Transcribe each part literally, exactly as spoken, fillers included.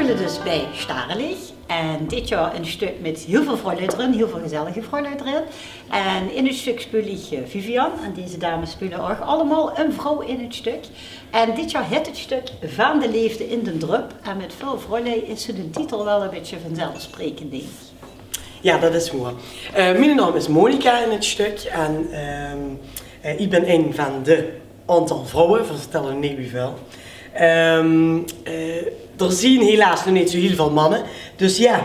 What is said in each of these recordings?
Dit is bij Stareleech. En dit jaor ein stök mit hiel väöl vrouwlui d'rin, hiel väöl gezellige vrouwlui d'rin. En in 't stök speul ich, eh, Vivian. En deze dames speule ouch allemaol ein vrouw in 't stök. En dit jaor hèt 't stök Vaan de Leefde in den Drup. En mit väöl vrouwlui is zoe'n titel waal ein bietje vaanzelfsprekend, dink ich. Jao, dat is woer. Eh, miene naom is Monica in 't stök en, ehm, eh, ich bin ein vaan de aantal vrouwe, veer vertèlle neet wie väöl. Ehm, eh, d'r zien helaas nog neet zoe hiel väöl manne. Dus jao,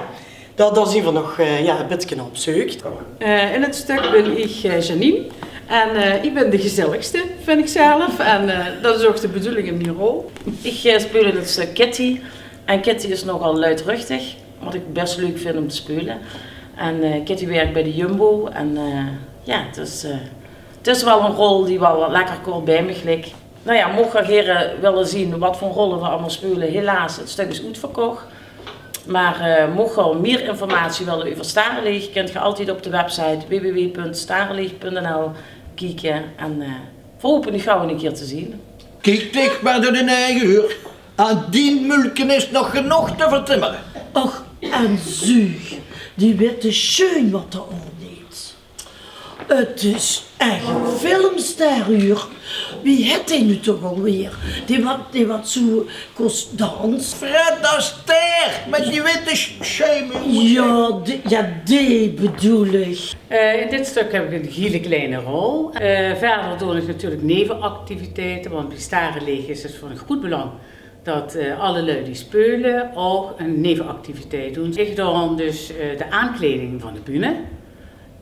dao, dao zien veer nog, eh, jao, e bitteke nao op zeuk. Eh, in 't stök bin ich, eh, Janine. En, eh, ich bin de gezelligste, vin ich zelf. En, eh, dat is ouch de bedoeling in mien rol. Ich, eh, speul in 't stök Kitty. En Kitty is nogal luidruchtig, wat ich bès leuk vin um te speule. En, eh, Kitty wirk bij de Jumbo. En, eh, jao, dus, eh, 't is waal ein rol die waal wat lekker kort bij mich ligk. Noe jao, moch geer heren wille zien wat veur rolle veer allemaol speule, helaas, 't stök is oetverkoch. Mer, eh, moch geer mier informatie wille euver Stareleech, kint geer altied op de website w w w punt stareleech punt n l kieke. En, eh, veer hope uch gauw ein kier te zien. Kiek dich mer door dien eige huur. Aan dien mulke is nog genóg te vertimmere. Och, en zuug, die witte sjeun wat d'r aon deet. 't Is ech ein filmster, huur. Wie hèt dae noe toch alweer? Dae wat, dae wat zoe kós danse. Fred Astaire, mit die witte sj-, sjeun. Jao, dae, jao, dae bedoel ich. Eh, in dit stök höb ich ein hiel klein rol. Eh, wiejer doon ich natuurlik nevenactiviteite, want bie Stareleech is 't van groet belang dat, eh, alle lui die speule ouch ein nevenactiviteit doon. Ich doon dus, eh, de aankleiding van de bühne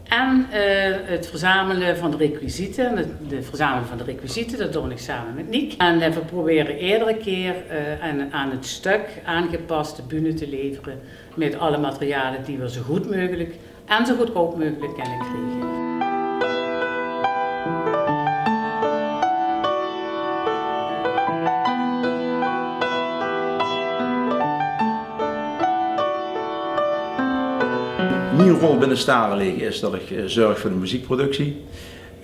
en, eh, 't verzamele van de requisiete. De, de verzamele van de requisiete, dat doon ich same mit Niek. En, eh, veer probere eder kier, eh, aan, aan 't stök aangepaste bühne te levere mit alle materiale die veer zoe good meugelik en zoe goodkoup meugelik kinne kriege. Mien rol binne Stareleech is dat ich, eh, zörg veur de meziekproductie.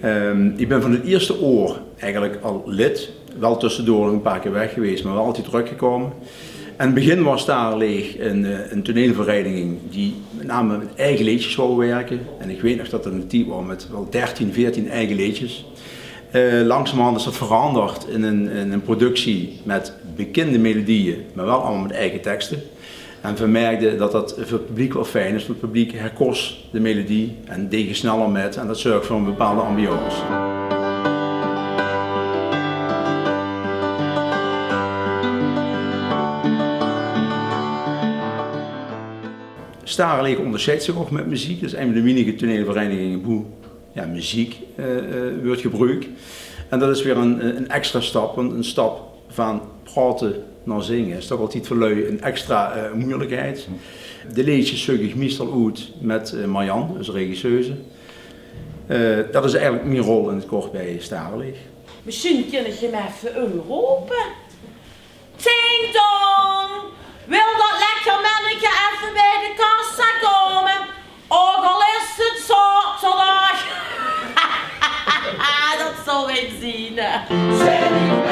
Ehm, ich bin van 't ierste oor eigelik al lid. Waal tössedoor nog e paar kier weg gewees, mer waal altied trökkekómme. In 't begin waor Stareleech ein, eh, ein toneelvereiniging die mit name mit eige leedsjes wou wirke. En ich weit nog dat 't eine tied waor mit waal dertien, veertien eige leedsjes. Eh, langzamerhand is dat veranderd in ein, in ein productie mit bekinde melodieë, mer waal allemaol mit eige tekste. En veer merkde dat dat veur 't publiek waal fijn is, want 't publiek herkós de melodie en deeg sneller mit. En dat zörg veur ein bepaalde ambiance. Stareleech óngersjeidt zich ouch mit meziek. Dat is ein van de weinige toneelvereiniginge boe jao, meziek, eh, eh, weurt gebruuk. En dat is weer ein, ein extra stap, want ein stap van praote nao zinge is toch altied veur lui ein extra, eh, meujelikheid. De leedsjes zeuk ich meistal oet mit, eh, Marjan, eus regisseuse. Eh, dat is eigelik mien rol in 't kort bie Stareleech. Mesjien kin ich 'm effe umrope. Ting dong! Wil dat lekker menneke effe bij de kassa kómme? Ouch al is 't zaoterdag. Dat zal waal zien, hè. Zèt dich